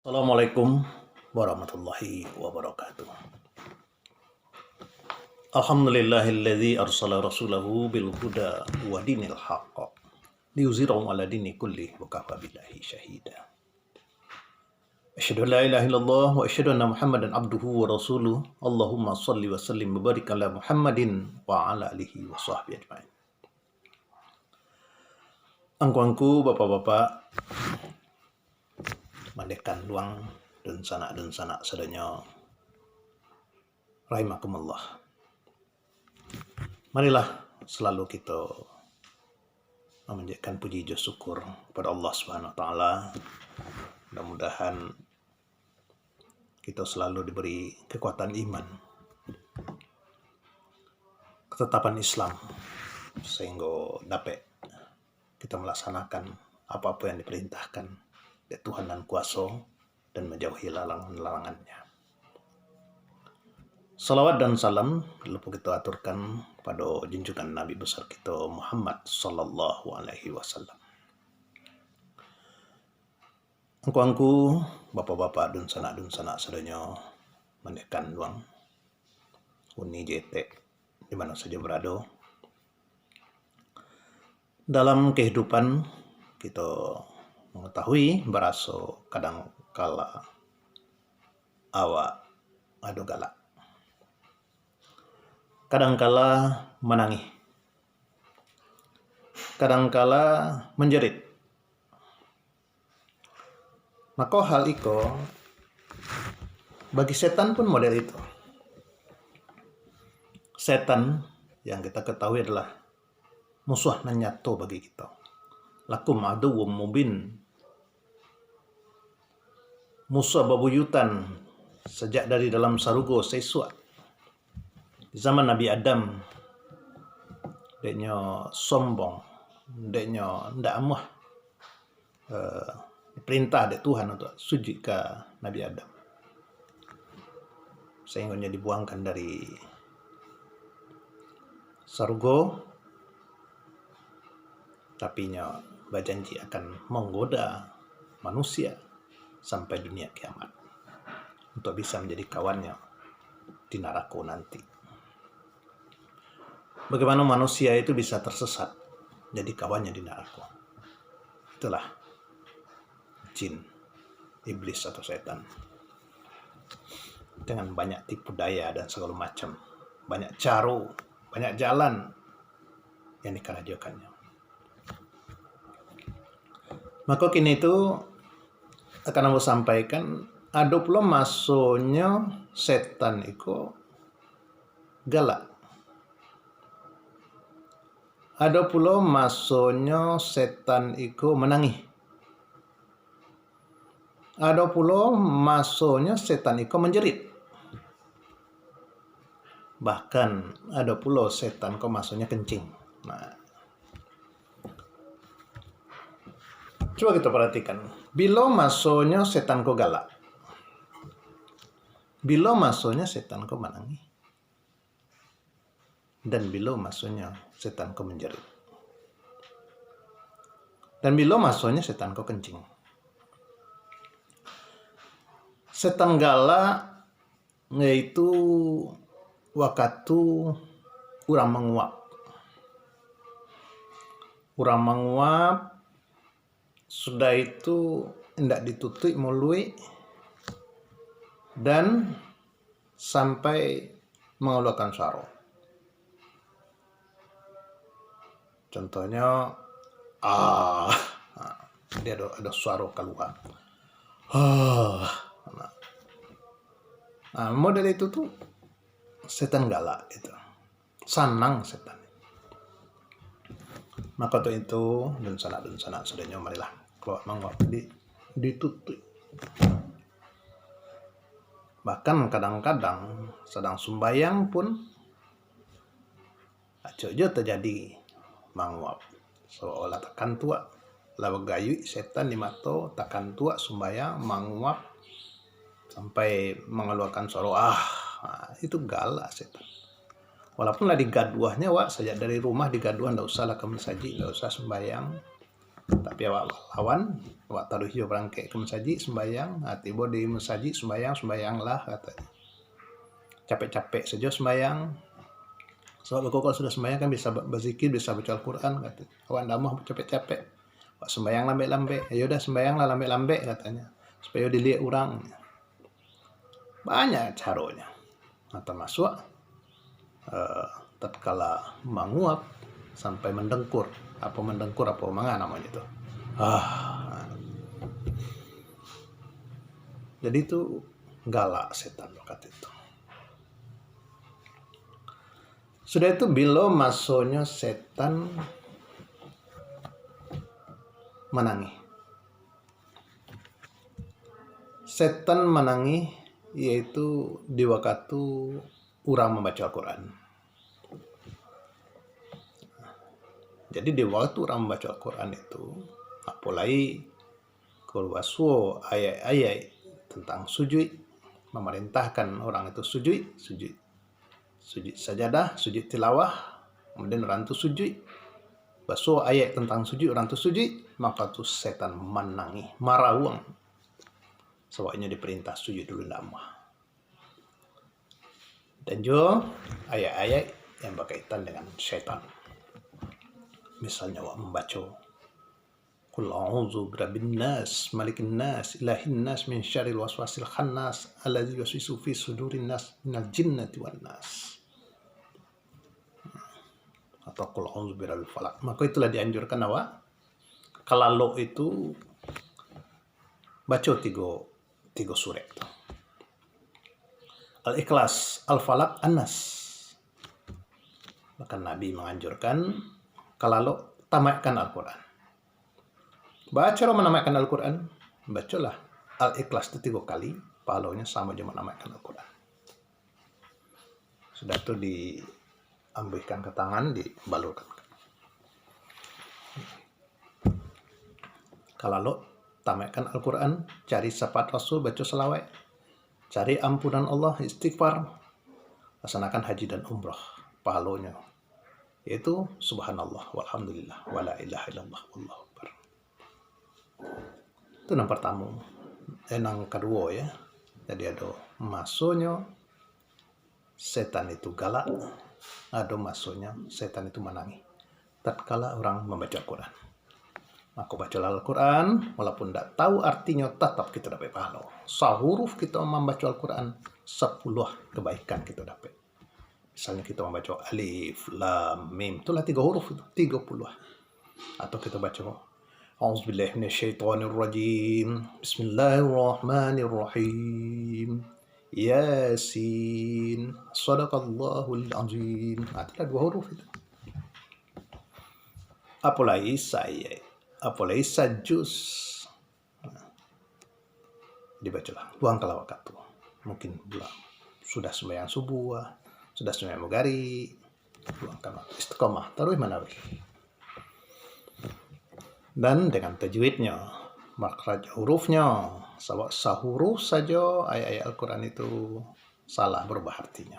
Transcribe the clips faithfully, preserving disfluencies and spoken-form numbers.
Assalamualaikum warahmatullahi wabarakatuh. Alhamdulillahilladzi arsala rasulahu bil huda wa dinil haq liyuzhirahu ala dini kulli wa kafa billahi syahida. Asyhadu an la ilaha illallah wa asyhadu anna Muhammadan abduhu wa rasuluh. Allahumma salli wa sallim wa barik ala Muhammadin wa ala alihi wa sahbihi ajmain. Angku-angku, bapak-bapak, mandekan luang, dunsanak-dunsanak sadonyo, rahimakumullah. Marilah selalu kito mamanjatkan puji jo syukur kepada Allah Subhanahu Wa Taala. Mudah-mudahan kito selalu diberi kekuatan iman, ketetapan Islam, sehingga dapek kita melaksanakan apa-apa yang diperintahkan dek Tuhan nan kuaso dan menjauhi larangan-larangannya. Salawat dan salam lupo kita aturkan pada junjungan Nabi besar kita Muhammad sallallahu alaihi wasallam. Angku-angku, bapak-bapak, dunsanak-dunsanak sadonyo, mandekan luang, uni jetek, di mano sajo barado. Dalam kehidupan, kito mengetahui baraso kadangkala awak ado galak. Kadangkala manangih. Kadangkala manjerit. Mako hal iko, bagi setan pun model itu. Setan yang kita ketahui adalah musuh nan nyato bagi kita. Lakum aduwwum mubin. Musuh babuyutan sajak dari dalam sarugo saisuak. Zaman Nabi Adam, dek nyo sombong, dek nyo ndak amuah, eh, diperintah dek Tuhan untuk sujud ka Nabi Adam. Sahinggo nyo dibuangkan dari sarugo, tapi nyo bajanji akan manggoda manusia sampai dunia kiamat, untuk bisa manjadi kawannyo di narako nanti. Bagaimana manusia itu bisa tersesat jadi kawannyo di narako? Itulah jin, iblis atau setan. Dengan banyak tipu daya dan segala macam, banyak caro, banyak jalan yang dikarajokannyo. Mako kini tu akan ambo sampaikan, ado pulo masonyo setan iko galak. Ado pulo masonyo setan iko manangih. Ado pulo masonyo setan iko manjerit. Bahkan ado pulo setan ko masonyo kencing. Nah. Cubo kito paratikan. Bilo masonyo setan ko galak? Bilo masonyo setan ko manangih? Dan bilo masonyo setan ko manjerit? Dan bilo masonyo setan ko kencing? Setan galak yaitu wakatu urang manguap. Urang manguap, sudah itu indak ditutuik muluik, dan sampai mangaluakan suaro. Contohnyo, ah, ha, jadi ado, ado suaro kalua. Ah, nah. Nah, model itu tu setan galak itu. Sanang setan. Maka tu itu, dunsanak-dunsanak sadonyo, marilah, kalau manguap di, ditutuik. Bahkan kadang-kadang sadang sumbayang pun acok jo tajadi manguap. Seolah-olah takantuak. Lah bagayuik setan di mato, takantuak sumbayang, manguap, sampai mangaluakan suaro, ah, ha, itu galak setan. Walaupun lah digaduahnyo, awak sajak dari rumah digaduah, ndak usahlah ka masajik, ndak usah sumbayang. Tapi awak lawan, awak taruih jo barangkek ka masajik, sumbayang. Ha, tibo di masajik, sumbayang, sumbayanglah, katonyo. Capek-capek sajo sumbayang. Sabab beko kalau sudah sumbayang kan bisa ba-, bazikir, bisa baca Al-Quran, kato. Awak ndak amuah capek-capek. Awak sumbayang lambek-lambek. Yo dah, sumbayanglah lambek-lambek, katonyo. Supayo diliek urang. Banyak caronyo. Nah, tamasuak, eh, tatkala manguap sampai mandengkur. Apo mandengkur, apo manga namonyo tu? Ah. Jadi tu galak setan wakatu itu. Sudah itu, bilo masonyo setan manangih. Setan manangih, yaitu di wakatu urang mambaco Al-Quran. Jadi, di wakatu urang mambaco Al-Quran itu, apo lai kalau basuo ayat-ayat tentang sujuik, mamarintahkan urang itu sujuik, sujuik, sujuik sajadah, sujuik tilawah, kemudian urang tu sujuik, basuo ayat tentang sujuik, urang tu sujuik, maka tu setan manangih, marauang, sabab inyo diparintah sujuik dulu, ndak amuah. Dan juo ayat-ayat yang bakaitan dengan syaitan. Misalnyo awak mambaco, "Qul a'udzu birabbin nas, malikin nas, ilahin nas, min syarril waswasil khannas, alladzi yuwaswisu fi sudurin nas, minal jinnati wan nas." Atau "Qul a'udzu birabbil falaq." Maka itulah dianjurkan awak, kalalok itu baco tigo, tigo surek tu. Al-Ikhlas, Al-Falaq, An-Nas. Bahkan Nabi manganjurkan, kalalok tamaikkan Al-Quran. Baa caro manamaikkan Al-Quran? Bacolah Al-Ikhlas tu tigo kali, pahalonyo samo jo manamaikkan Al-Quran. Sudah tu diambuihkan ka tangan, dibalurkan. Kalalok, tamaikkan Al-Quran, cari syafaat Rasul, baco salawat, cari ampunan Allah, istighfar, laksanakan haji dan umrah, pahalonyo, yaitu subhanallah, walhamdulillah, wala ilaha illallah, wallahu akbar. Itu nan partamo. Eh, nan kaduo, ya. Jadi, ado masonyo setan itu galak, ado masonyo setan itu manangih tatkala urang mambaco Al-Quran. Mako, bacolah Al-Quran, walaupun ndak tahu artinyo, tatap kito dapek pahalo. Sahuruf kito mambaco Al-Quran, sapuluah kebaikan kito dapek. Misalnyo kito mambaco alif, lam, mim, itulah tigo huruf itu, tigo puluah. Atau kito baco, "A'udzubillahi minasyaitonirrajim. Bismillahirrahmanirrahim. Yasin. Sadaqallahul azim." Ah, itulah duo huruf itu. Apo lai sa-, apo lai sajus. Dibacolah, luangkanlah wakatu. Mungkin bulan sudah sumbayang subuah, sudah sumbayang maghrib, luangkan wakatu istiqomah, taruih manaruih. Dan dengan tajwidnyo, makhraj hurufnyo, sabab sahuruf sajo ayat-ayat Al-Quran itu salah berubah artinyo.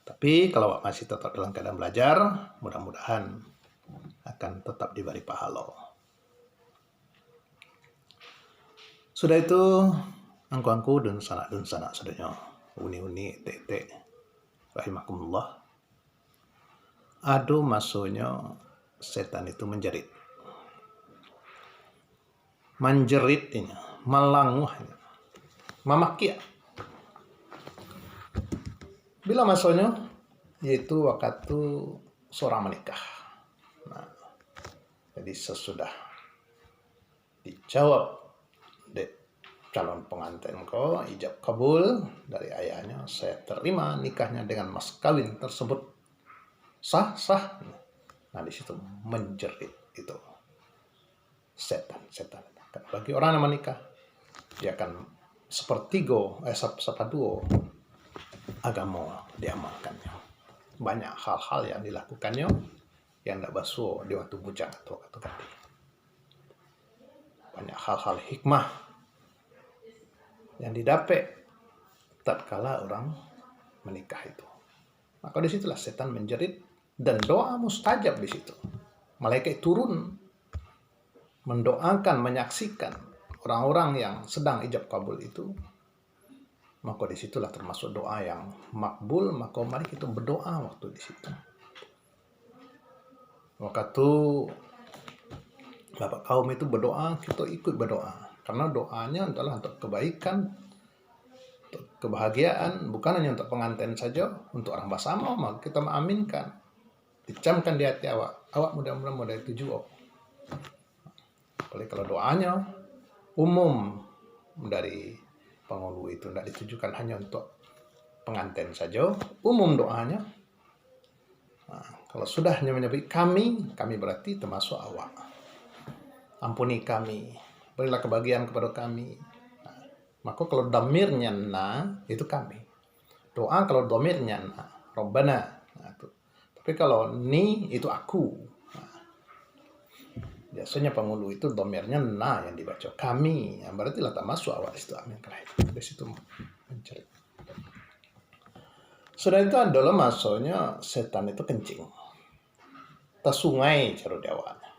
Tapi kalau awak masih tetap dalam keadaan belajar, mudah-mudahan akan tetap dibari pahalo. Sudah itu, angku-angku, dunsanak-dunsanak sadonyo, uni-uni, etek-etek, rahimakumullah. Ado masonyo setan itu manjerit. Manjerit inyo, malanguah inyo, mamakiak. Bilo masonyo? Yaitu wakatu surang manikah. Nah, jadi sasudah dijawab dek calon pangantin ko, ijab kabul dari ayahnyo, "Saya terima nikahnya dengan mas kawin tersebut. Sah, sah." Nah, di situ menjerit itu setan, setan. Bagi orang yang menikah, dia akan sepertigo, eh, sap-, sapaduo agamo diamalkannyo. Banyak hal-hal yang dilakukannyo yang ndak basuo di wakatu bujang atau wakatu gadih. Banyak hal-hal hikmah yang didapat tatkala urang menikah itu. Maka di situlah setan menjerit dan doa mustajab di situ. Malaikat turun mendoakan, menyaksikan orang-orang yang sedang ijab kabul itu, maka di situlah termasuk doa yang makbul, maka mari kita berdoa waktu di situ. Waktu bapak kaum itu berdoa, kita ikut berdoa. Karena doanya adalah untuk kebaikan, untuk kebahagiaan, bukan hanya untuk pengantin saja, untuk orang basamo, maka kita mengaminkan. Dicamkan di hati awak, awak mudah-mudahan mudah itu juo. Apalagi kalau doanya umum dari penghulu itu, ndak ditujukan hanya untuk pengantin saja, umum doanya. Nah, kalau sudahnya menyebut kami, kami berarti termasuk awak. Ampuni kami, berilah kebahagiaan kepada kami. Nah, maka kalau damirnya na, itu kami. Doa kalau damirnya na, Rabbana. Nah, itu. Tapi kalau ni, itu aku. Nah, biasanya penghulu itu damirnya na yang dibaca. Kami, yang berarti lah termasuk awak di situ. Amin. Kalau itu, di situ mencari. Sudah itu adalah masanya setan itu kencing. Tasungai caro di awaknya.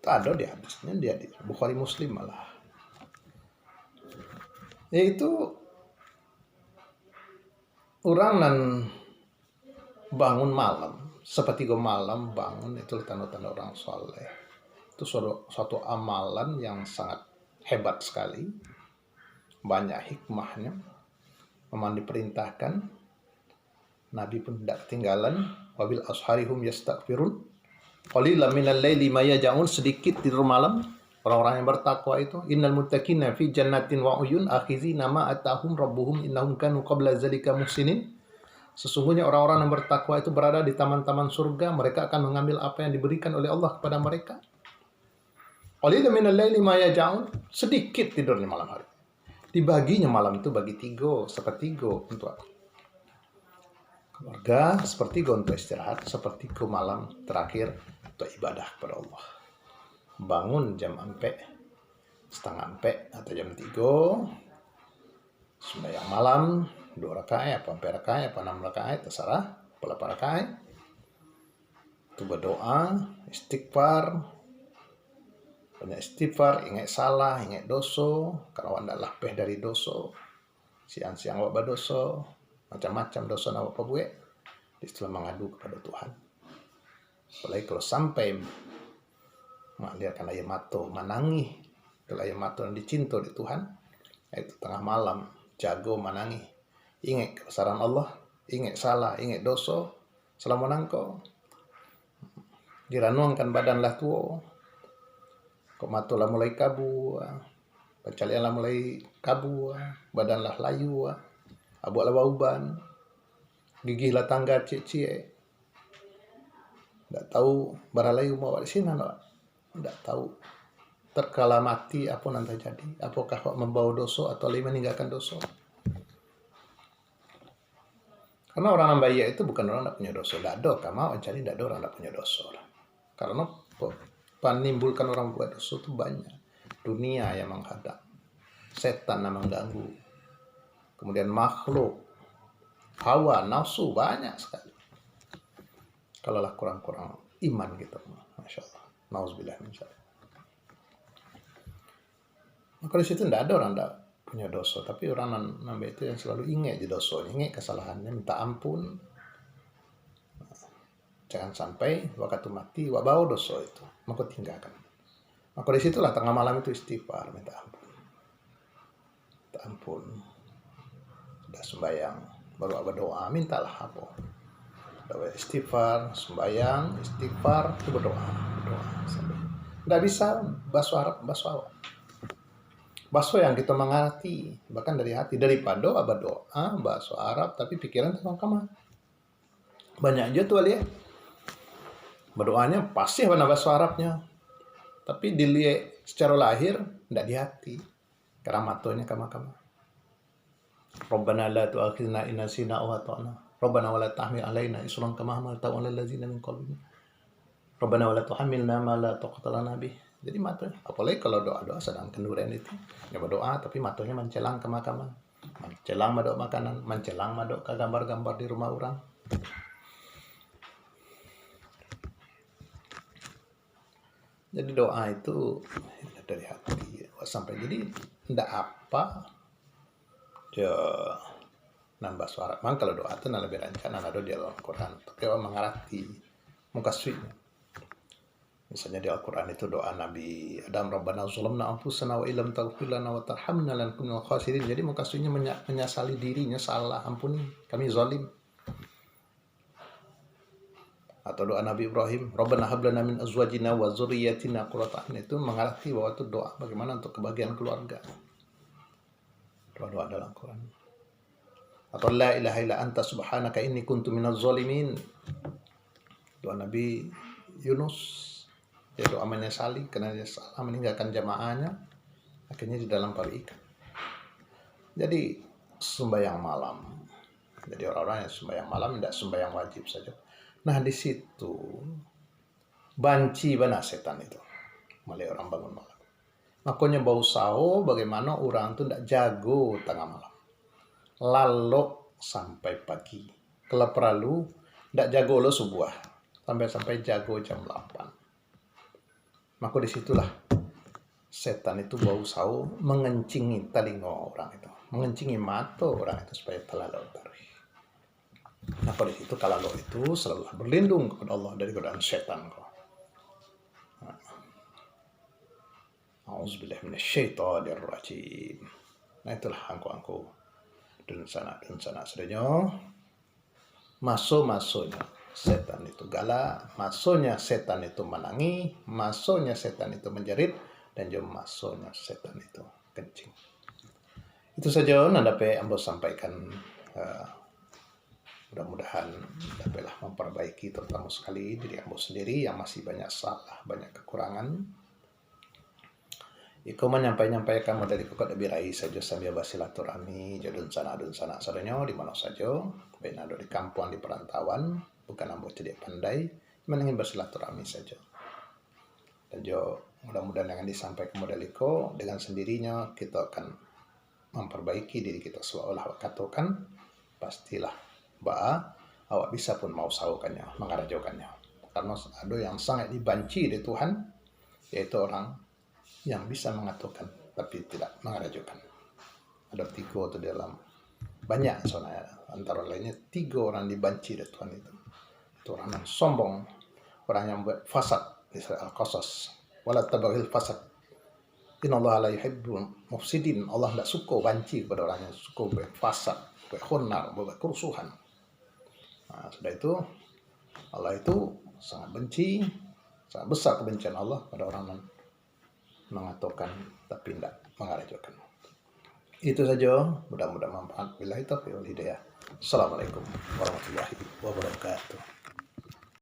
Tak ada di hadisnya, di hadis Bukhari Muslim malah. Yaitu orang nan bangun malam, sepertiga malam bangun, itulah tanda-tanda orang saleh. Itu suatu, suatu amalan yang sangat hebat sekali, banyak hikmahnya. Memang diperintahkan, Nabi pun tidak ketinggalan, "Wabil ashari hum yastaghfirun, qalilan minal laili ma yahja'un," sedikit tidur malam orang-orang yang bertakwa itu. "Innal muttaqina fi jannatin wa uyun, akhizina ma atahum rabbuhum, innahum kanu qabla zalika muhsinin." Sesungguhnya orang-orang yang bertakwa itu berada di taman-taman surga, mereka akan mengambil apa yang diberikan oleh Allah kepada mereka. "Qalilan minal laili ma yahja'un," sedikit tidurnya malam hari. Dibaginya malam itu bagi tiga, sepertiga untuk keluarga, sepertiga untuk istirahat, sepertiga malam terakhir untuk ibadah kepada Allah. Bangun jam ampek, setengah ampek atau jam tiga, sembahyang malam, dua rakaat, apa ampek rakaat, apa enam rakaat, terserah, apa lapan rakaat. Tu berdoa, istighfar, banyak istighfar, ingat salah, ingat doso, karena awak ndak lapeh dari doso. Siang-siang awak badoso, macam-macam doso nan awak pabuek, di situlah mangadu kepada Tuhan. Apalagi kalau sampai maliarkan aia mato, manangih, kalau aia mato nan dicinto dek Tuhan, itu tangah malam, jago manangih. Ingat kabasaran Allah, ingat salah, ingat doso, salamo nangko. Diranuangkan badan lah tuo, kok mato lah mulai kabu, pancaliak lah mulai kabu, badan lah layu, abuak lah bauban, gigih lah tangga ciek-ciek. Ndak tahu bara lai umua awak di sinan, awak ndak tahu. Tatkala mati, apo nan tajadi? Apokah awak mambawa doso atau lai maninggakan doso? Karena orang nan baiak itu bukan orang ndak punyo doso. Ndak ado kama awak cari, ndak ado orang ndak punyo doso lah. Karena pe-, panimbulkan orang buat doso tu banyak. Dunia yang menghadang, setan yang mengganggu, kemudian makhluk, hawa nafsu, banyak sekali. Kalau lah kurang-kurang iman kita, masya Allah. Nauzubillah min zalik. Maka di situ ndak ada orang ndak punyo doso, tapi orang nan, nan itu yang selalu ingat je doso, ingat kesalahannya, minta ampun. Jangan sampai waktu mati, wak bawa doso itu, maka tinggalkan. Maka di situlah tengah malam itu istighfar, minta ampun. Minta ampun. Sudah sembahyang, baru berdoa, mintalah apo. Sudah istighfar, sembahyang, istighfar, itu berdoa, berdoa sampai. Ndak bisa baso Arab, baso awak. Baso yang kita mengerti, bahkan dari hati, daripada berdoa baso Arab, tapi pikiran tentang kamar. Banyak juo tu, Alia. Badoanya pasih bana baso Arabnya. Tapi diliek secara lahir, ndak di hati. Karena matonyo kama-kama. Rabbana la tu'akhizna in nasina aw akhtana. Rabbana wala tahmil alaina isran kama hamaltahu alal ladzina min qablina. Rabbana wala tuhammilna ma la taqata lana bih. Jadi matonyo, apalagi kalau doa-doa sadang kanduren itu. Nyo badoa, tapi matonyo mancelang kama-kama. Mancelang madok makanan, mancelang madok ka gambar-gambar di rumah urang. Jadi doa itu dari hati sampai, jadi ndak apa jo nan baso Arab. Mang kalau doa tu nan labiah rancak nan ado di dalam Quran. Tapi awak mangarati mukasuiknyo. Misalnya di Al-Quran itu doa Nabi Adam, "Rabbana zalamna anfusana wa illam taghfir lana wa tarhamna lanakunanna minal khasirin." Jadi mukasuiknyo menya-, menyasali dirinyo, salah, ampuni kami zalim. Atau doa Nabi Ibrahim, "Rabbana hab lana min azwajina wa dzurriyyatina qurrata a'yun." Itu mangarati bahwa itu doa bagaimana untuk kebahagiaan keluarga. Doa-doa dalam Quran. Atau "La ilaha illa anta subhanaka inni kuntu minaz zalimin." Doa Nabi Yunus, dia doa menyesali karena dia salah meninggalkan jamaahnya, akhirnya di dalam paruik ikan. Jadi sembahyang malam. Jadi orang-orang yang sembahyang malam tidak sembahyang wajib saja. Nah, di situ banci bana setan itu. Malek orang bangun malam. Makonyo bausaho bagaimana urang tu ndak jago tangah malam. Lalok sampai pagi. Kalau paralu, ndak jago lo subuah. Sampai-sampai jago jam lapan. Mako di situlah setan itu bausaho mangancingi talingo urang itu, mangancingi mato urang itu supaya talalok taruih. Mako di situ kalalok itu selalulah berlindung kepada Allah dari godaan setan ko. Nah. A'udzubillahi minasyaitonirrajim. Nah, itulah angku-angku dunsanak-dunsanak sadonyo. Maso-masonyo setan itu galak, masonyo setan itu manangih, masonyo setan itu manjerit, dan jo masonyo setan itu kencing. Itu sajo nan dapek ambo sampaikan. Eh, mudah-mudahan dapeklah memperbaiki, terutama sekali diri ambo sendiri yang masih banyak salah, banyak kekurangan. Iko manyampai-nyampaikan model iko ka dabirai sajo sambil basilaturahmi jo dunsanak-dunsanak sadonyo di mano sajo, baik nan ado di kampuang, di parantauan, bukan ambo cadiak pandai, mah ingin basilaturahmi sajo. Dan jo mudah-mudahan dengan disampaikan model iko, dengan sendirinya kita akan memperbaiki diri kita, seolah-olah awak katokan, pastilah baa awak bisa pun mausahokannyo, mangarajokannyo. Karena ado yang sangat dibanci dek Tuhan, yaitu orang yang bisa mengatokan tapi tidak mangarajokan. Ado tigo tu dalam, banyak sabananyo, antaro lainnyo tigo orang dibanci dek Tuhan itu. Itu orang yang sombong, orang yang buat fasad, di surat Al-Qasas. "Wala tabghil fasad. Innallaha la yuhibbul mufsidin." Allah ndak suko, banci kepada orang yang suko buat fasad, buat honar, buat kerusuhan. Nah, sudah itu, Allah itu sangat benci, sangat besar kebencian Allah pada orang yang mengatokan tapi indak mangarajokan. Itu sajo, mudah-mudahan manfaat. Billahi taufiq wal hidayah. Assalamualaikum warahmatullahi